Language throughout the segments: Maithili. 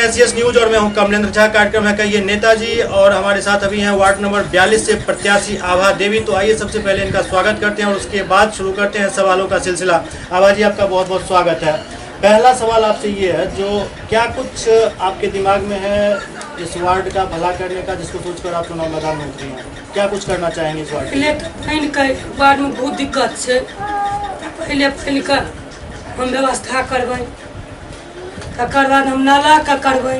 हैं सीएस न्यूज और मैं हूं कमलेंद्र झा। कार्यक्रम है कहिए नेताजी और हमारे साथ अभी हैं वार्ड नंबर 42 से प्रत्याशी आभा देवी। तो आइए सबसे पहले इनका स्वागत करते हैं और उसके बाद शुरू करते हैं सवालों का सिलसिला। आभा जी, आपका बहुत बहुत स्वागत है। पहला सवाल आपसे ये है, जो क्या कुछ आपके दिमाग में है इस वार्ड का भला करने का, जिसको सोचकर आप चुनाव मैदान में उतरी हैं, क्या कुछ करना चाहेंगे इस वार्ड के लिए? पहिले तऽ पानिके वार्डमे बहुत दिक्कत छै। पहिले पानिके हम व्यवस्था करबै, तकर बाद हम नालाके करबै,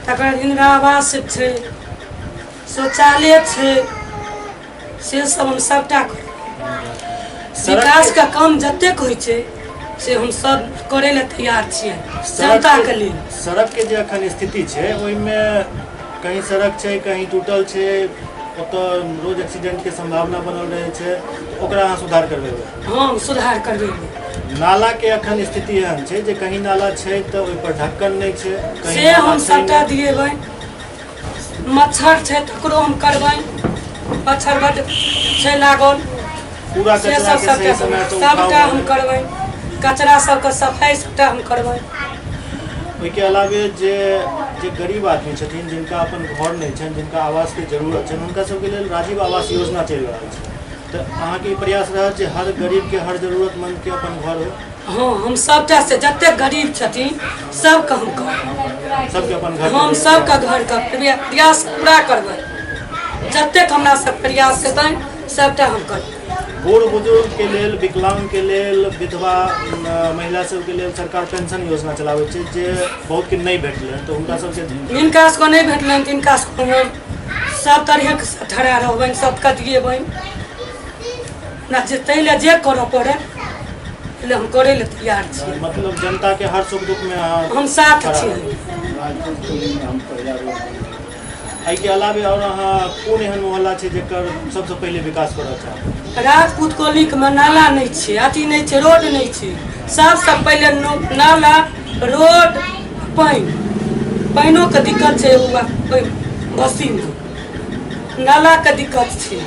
तकर बाद इन्दिरा आवास छै, शौचालय छै, से सब हम सबटा करबै। विकासके काम जतेक होइ छै से हम सब करै लए तैयार छियै जनताके लेल। सड़क के जे अखन स्थिति छै ओहिमे कहीं सड़क छै, कहीं टूटल छै, ओतऽ रोज एक्सीडेंट के संभावना बनल रहै छै, ओकरा अहाँ सुधार करबेबै? हँ, सुधार करबेबै। नाला के अखन स्थिति एहन छै जे कहीं नाला छै तऽ ओहि पर ढक्कन नहि छै, कहीं से नाला हम छै सबटा नहि। दिएबै। मच्छर छै तकरो हम करबै, मच्छर बड्ड छै लागल। पूरा से कचरा सब के सही सबटा समय से उठाव सबटा हम होय। करबै, कचरा सबके सफाइ सबटा हम करबै। ओहिके अलावे जे जे गरीब आदमी छथिन, जिनका अपन घर नहि छनि, जिनका आवासके जरूरत छनि, हुनका सबके लेल राजीव आवास योजना चलि रहल छै, तऽ अहाँके ई प्रयास रहत जे हर गरीबके, हर जरूरतमंदके अपन घर हो? हँ, हम सबटा से जतेक गरीब छथिन सबके हम करबै। सबके अपन घर? हम सबके घरके प्रयास पूरा करबै। जतेक हमरा सब प्रयास हेतै सबटा हम करबै। बूढ़ बुजुर्ग के लेल, विकलांग के लेल, विधवा महिला सबके लेल सरकार पेंशन योजना चलाबै छै, जे बहुत के नहि भेटलै, तऽ हुनका सबके? जिनका सबके नहि भेटलनि तिनका सबके हम सब तरहके ठड़ा रहबनि, सबके दिएबनि। हमरा जे ताहि लए जे करऽ पड़ै ताहि लए हम करै लए तैयार छी। मतलब जनता के हर सुख दुख में अहाँ हम साथ खड़ा छी। रहबै। एहिके अलावे आओर अहाँ कोन एहन मोहल्ला छै जेकर सबसँ पहिले विकास करऽ चाहब? राजपूत कॉलोनीमे नाला नहि छै, अथी नहि छै, रोड नहि छै। सबसँ पहिले नाला, रोड, पानि। पानिओके दिक्कत छै ओहि बस्तीमे। नालाके दिक्कत छै,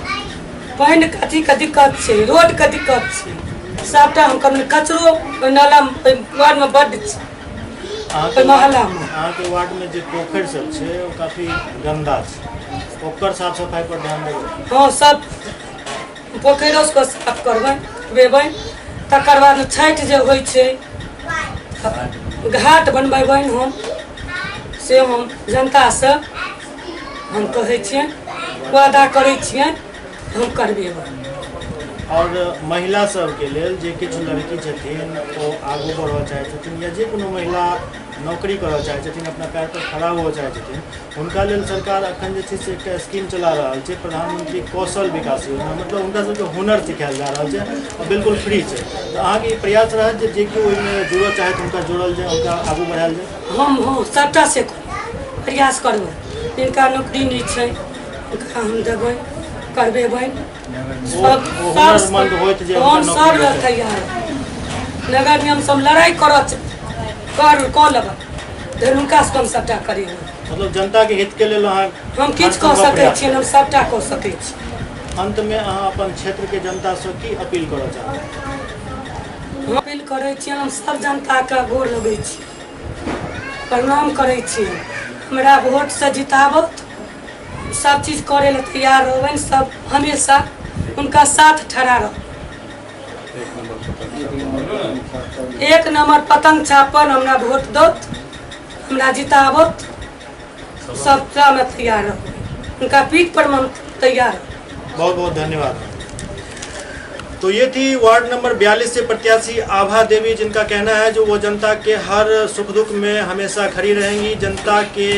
पानिके अथीके दिक्कत छै, रोडके दिक्कत छै। सबटा हम कहबै। कचरो ओहि नालामे, ओहि वार्डमे बड्ड छै। अहाँके ओहि मोहल्लामे। अहाँके वार्डमे जे पोखरि सब छै ओ काफी गन्दा छै, ओकर साफ सफाइ पर ध्यान देबै? हँ, सब पोखरिओ सबके साफ करबै, करबेबै। तकर बाद छठि जे होइ छै, घाट बनबेबनि हम। से हम जनतासँ हम कहै छियनि, वादा करै छियनि, हम करबेबै। आओर महिला सबके लेल, जे किछु लड़की छथिन ओ आगू बढ़ऽ चाहै छथिन या जे कोनो महिला नौकरी करऽ चाहै छथिन, अपना पैर पर खड़ा हुअ चाहै छथिन, हुनका लेल सरकार अखन जे छै से एकटा स्कीम चला रहल छै, प्रधानमंत्री कौशल विकास योजना। मतलब हुनका सबके हुनर सिखायल जा रहल छै आओर बिल्कुल फ्री छै। तऽ अहाँके ई प्रयास रहत जे जे केओ ओहिमे जुड़ऽ चाहैत हुनका जोड़ल जाय, हुनका आगू बढ़ायल जाय? हम हँ, सभटा से प्रयास करबै। जिनका नौकरी नहि छै हुनका हम देबै, करबेबै। सब ओ हुनरमंद होइत जे हम हुनका सब नौकरी लए भेटत। तैयार। नगर निगम सब लड़ाइ करत कर कऽ लेबै, धरि हुनका सबके हम सबटा करेबै। मतलब जनता के हित के लेल अहाँ हम किछु हर कऽ संभव सकै प्रयास छियनि, हम सबटा कऽ सकै छी। अंत में अहाँ अपन क्षेत्र के जनता से की अपील करऽ चाहब? हम अपील करै छियनि, हम सब जनताके गोर लगै छी, प्रणाम करै छी। हमरा वोटसँ जिताबत, सब चीज करै लए तैयार रहबनि, सब हमेशा हुनका साथ ठड़ा रहब। एक नंबर पतंग छाप पर हमरा वोट दौत, हमरा जिताबत, सबटामे तैयार रहबै। हुनका पीठ पर हम तैयार रहब। बहुत बहुत धन्यवाद। तो ये थी वार्ड नंबर 42 से प्रत्याशी आभा देवी, जिनका कहना है जो वो जनता के हर सुख दुख में हमेशा खड़ी रहेंगी। जनता के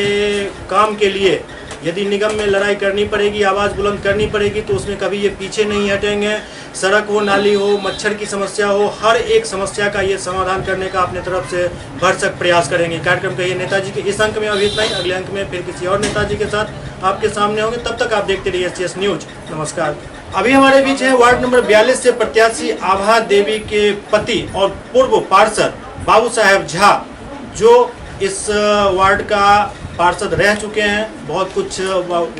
काम के लिए यदि निगम में लड़ाई करनी पड़ेगी, आवाज़ बुलंद करनी पड़ेगी, तो उसमें कभी ये पीछे नहीं हटेंगे। सड़क हो, नाली हो, मच्छर की समस्या हो, हर एक समस्या का ये समाधान करने का अपने तरफ से भरसक प्रयास करेंगे। कार्यक्रम कहिए नेताजी के इस अंक में अभी इतना ही। अगले अंक में फिर किसी और नेताजी के साथ आपके सामने होंगे। तब तक आप देखते रहिए एस न्यूज। नमस्कार। अभी हमारे बीच है वार्ड नंबर 42 से प्रत्याशी आभा देवी के पति और पूर्व पार्षद बाबू साहेब झा, जो इस वार्ड का पार्षद रह चुके हैं, बहुत कुछ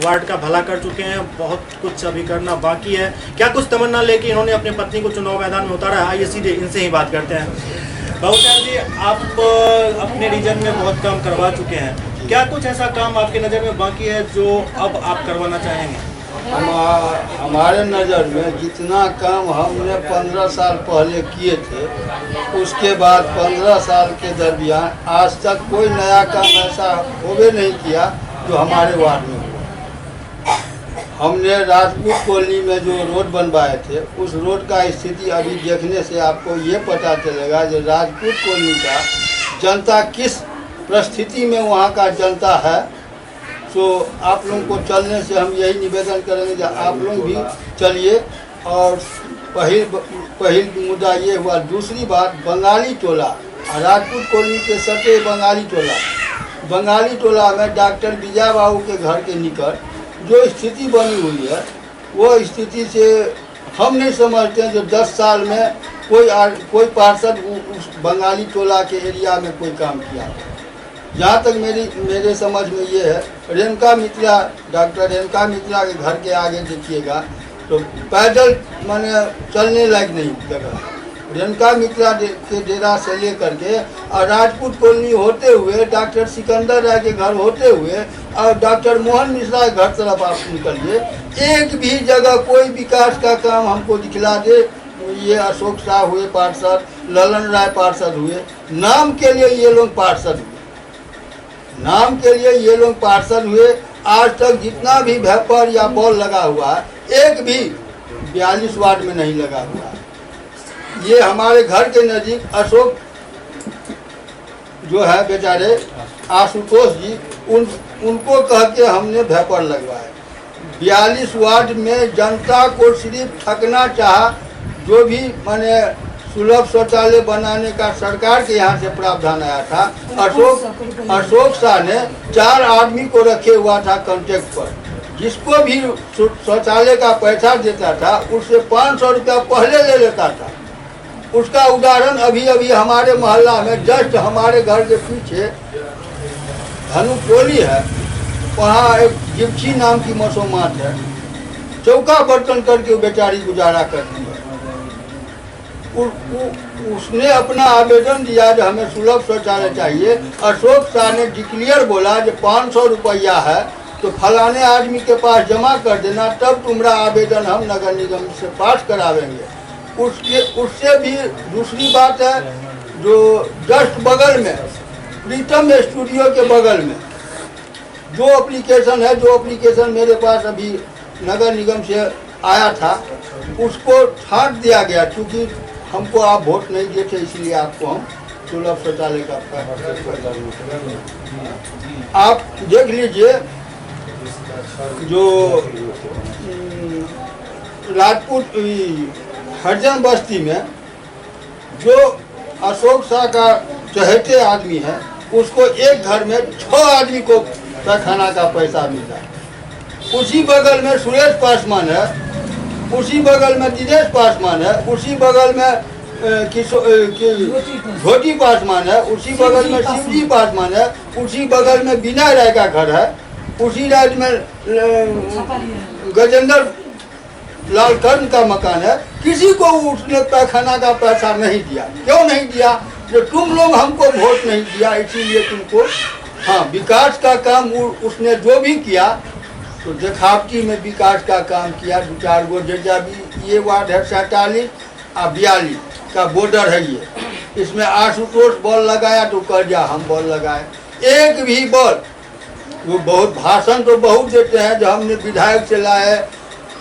वार्ड का भला कर चुके हैं, बहुत कुछ अभी करना बाकी है। क्या कुछ तमन्ना लेके इन्होंने अपने पत्नी को चुनाव मैदान में उतारा है, आइए सीधे इनसे ही बात करते हैं। बाबू साहब जी, आप अपने रीजन में बहुत काम करवा चुके हैं, क्या कुछ ऐसा काम आपके नज़र में बाकी है जो अब आप करवाना चाहेंगे? हमारे नज़र में जितना काम हमने 15 साल पहले किए थे, उसके बाद 15 साल के दरमियान आज तक कोई नया काम ऐसा होवे नहीं किया जो हमारे वार्ड में हुआ। हमने राजपूत कॉलोनी में जो रोड बनवाए थे, उस रोड का स्थिति अभी देखने से आपको ये पता चलेगा जो राजपूत कॉलोनी का जनता किस परिस्थिति में वहाँ का जनता है। तो आप लोगों को चलने से हम यही निवेदन करेंगे कि आप लोग भी चलिए। और पहिल पहिल मुद्दा ये हुआ। दूसरी बात, बंगाली टोला, राजपूत कॉलोनी के सटे बंगाली टोला, बंगाली टोला में डॉक्टर विजय बाबू के घर के निकट जो स्थिति बनी हुई है, वो स्थिति से हम नहीं समझते हैं जो 10 साल में कोई पार्षद उस बंगाली टोला के एरिया में कोई काम किया हो। जहाँ तक मेरी मेरे समझ में ये है, रेणुका मित्रा, डॉक्टर रेणुका मित्रा के घर के आगे देखिएगा तो पैदल माने चलने लायक नहीं जगह। रेणुका मित्रा के डेरा से लेकर के और राजपूत कॉलोनी होते हुए डॉक्टर सिकंदर राय के घर होते हुए और डॉक्टर मोहन मिश्रा के घर तरफ आप निकलिए, एक भी जगह कोई विकास का काम हमको दिखला दे। ये अशोक शाह हुए पार्षद, ललन राय पार्षद हुए, नाम के लिए ये लोग पार्षद हुए, नाम के लिए ये लोग पार्षद हुए। आज तक जितना भी वेपर या बॉल लगा हुआ है, एक भी 42 वार्ड में नहीं लगा हुआ है। ये हमारे घर के नज़दीक अशोक जो है बेचारे आशुतोष जी, उन उनको कह के हमने वेपर लगवाए। 42 वार्ड में जनता को सिर्फ ठकना चाहा, जो भी माने सुलभ शौचालय बनाने का सरकार के यहाँ से प्रावधान आया था, अशोक अशोक शाह ने 4 आदमी को रखे हुआ था कॉन्ट्रैक्ट पर, जिसको भी शौचालय का पैसा देता था उससे 500 रुपया पहले ले लेता था। उसका उदाहरण अभी अभी हमारे मोहल्ला में जस्ट हमारे घर के पीछे धनुटोली है, वहाँ एक जिप्सी नाम की मसोमात है, चौका बर्तन करके वो बेचारी गुजारा करती है। उ, उ, उसने अपना आवेदन दिया जो हमें सुलभ शौचालय चाहिए। अशोक शाह ने डिक्लेयर बोला जो 500 रुपया है तो फलाने आदमी के पास जमा कर देना, तब तुम्हारा आवेदन हम नगर निगम से पास करावेंगे। उसके उससे भी दूसरी बात है, जो जस्ट बगल में प्रीतम स्टूडियो के बगल में जो एप्लीकेशन है, जो एप्लीकेशन मेरे पास अभी नगर निगम से आया था, उसको छांट दिया गया, क्योंकि हमको आप वोट नहीं दिए थे, इसलिए आपको हम सुलभ शौचालय का आप देख लीजिए। जो राजपूत हरजन बस्ती में जो अशोक शाह का चहेते आदमी है, उसको एक घर में 6 आदमी को पैखाना का पैसा मिला। उसी बगल में सुरेश पासवान है, उसी बगल में दिनेश पासवान है, उसी बगल में ज्योति पासवान है, उसी बगल में शिवजी पासवान है, उसी बगल में विनय राय का घर है, उसी राज्य में गजेंद्र लाल कर्ण का मकान है। किसी को उसने पैखाना का पैसा नहीं दिया। क्यों नहीं दिया? जो तुम लोग हमको वोट नहीं दिया, इसीलिए तुमको। हाँ, विकास का काम उसने जो भी किया तो देखावटी में विकास का काम किया। 2-4 गो जैसा भी ये वार्ड है 47 और 42 का बॉर्डर है ये, इसमें आशुतोष बॉल लगाया तो कर दिया हम बॉल लगाए, एक भी बॉल। वो बहुत भाषण तो बहुत देते हैं जो हमने विधायक से लाए,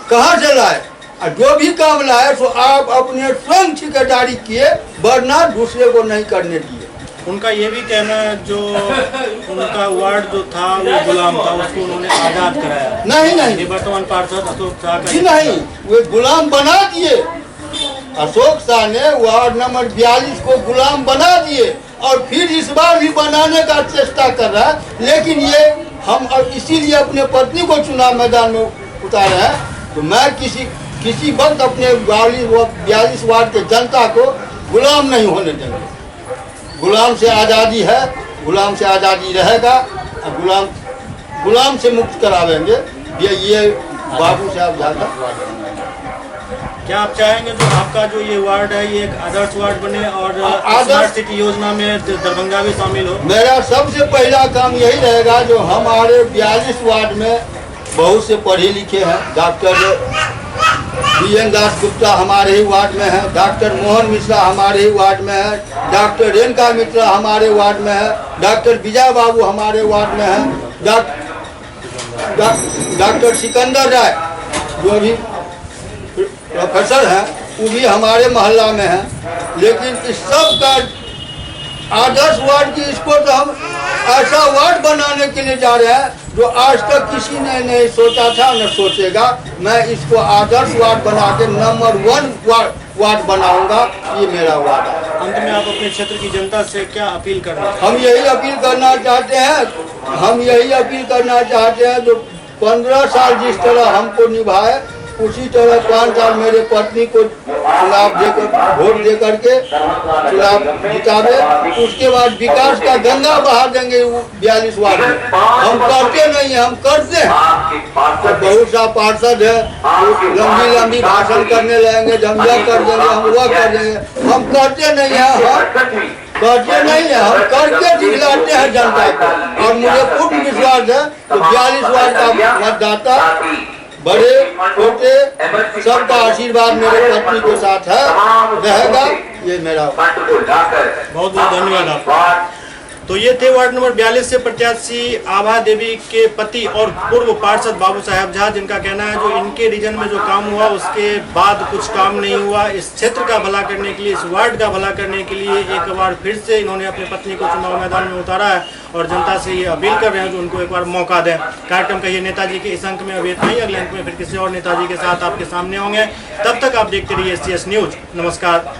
कहाँ से लाए, और जो भी काम लाए सो आप अपने स्वयं ठेकेदारी किए, वरना दूसरे को नहीं करने दिए। उनका ये भी कहना है जो उनका वार्ड जो था वो गुलाम था, उसको उन्होंने आज़ाद कराया। नहीं नहीं, ये वर्तमान पार्षद अशोक शाह का जी नहीं, वे गुलाम बना दिए। अशोक शाह ने वार्ड नंबर 42 को गुलाम बना दिए और फिर इस बार भी बनाने का चेष्टा कर रहा है। लेकिन ये हम अब इसीलिए अपने पत्नी को चुनाव मैदान में उतारे हैं, तो मैं किसी किसी वक्त अपने 42 वार्ड के जनता को गुलाम नहीं होने देंगे। गुलाम से आज़ादी है, गुलाम से आज़ादी रहेगा और गुलाम गुलाम से मुक्त करावेंगे। ये बाबू साहब झा का। क्या आप चाहेंगे जो आपका जो ये वार्ड है ये एक आदर्श वार्ड बने और आदर्श- स्मार्ट सिटी योजना में दरभंगा भी शामिल हो? मेरा सबसे पहला काम यही रहेगा, जो हमारे 42 वार्ड में बहुत से पढ़े लिखे हैं, डॉक्टर बी.एन. दास गुप्ता हमारे ही वार्ड में है, डॉक्टर मोहन मिश्रा हमारे ही वार्ड में है, डॉक्टर रेणुका मिश्रा हमारे वार्ड में है, डॉक्टर विजय बाबू हमारे वार्ड में है, डॉक्टर सिकंदर राय जो अभी प्रोफेसर हैं वो भी हमारे मोहल्ला में हैं। लेकिन इस सब का आदर्श वार्ड की, इसको तो हम ऐसा वार्ड बनाने के लिए जा रहे हैं जो आज तक किसी ने नहीं सोचा था न सोचेगा। मैं इसको आदर्श वार्ड बना के नंबर 1 वार्ड बनाऊंगा, ये मेरा वादा है। अंत में आप अपने क्षेत्र की जनता से क्या अपील करना चाहते हैं? हम यही अपील करना चाहते हैं, हम यही अपील करना चाहते हैं जो 15 साल जिस तरह हमको निभाए उसी तरह 5 साल मेरे पत्नी को चुनाव देकर, वोट दे करके चुनाव जितावे, उसके बाद विकास का गंगा बहा देंगे वो 42 वार्ड में। हम कहते नहीं हैं, हम करते हैं। और बहुत सा पार्षद है लंबी लंबी भाषण करने लगेंगे, हम यह कर देंगे, हम वह कर देंगे। हम कहते नहीं हैं, हम कहते नहीं है, हम करके दिखलाते हैं जनता को। और मुझे पूर्ण विश्वास है कि 42 वार्ड का मतदाता बड़े छोटे सबका आशीर्वाद मेरे पत्नी के साथ है, रहेगा, ये मेरा। बहुत बहुत धन्यवाद आपका। तो ये थे वार्ड नंबर 42 से प्रत्याशी आभा देवी के पति और पूर्व पार्षद बाबू साहेब झा, जिनका कहना है जो इनके रीजन में जो काम हुआ उसके बाद कुछ काम नहीं हुआ। इस क्षेत्र का भला करने के लिए, इस वार्ड का भला करने के लिए एक बार फिर से इन्होंने अपनी पत्नी को चुनाव मैदान में उतारा है और जनता से ये अपील कर रहे हैं जो उनको एक बार मौका दें। कार्यक्रम कहिए नेताजी के इस अंक में अभी इतना ही। अगले अंक में फिर किसी और नेताजी के साथ आपके सामने होंगे। तब तक आप देखते रहिए CS news. नमस्कार।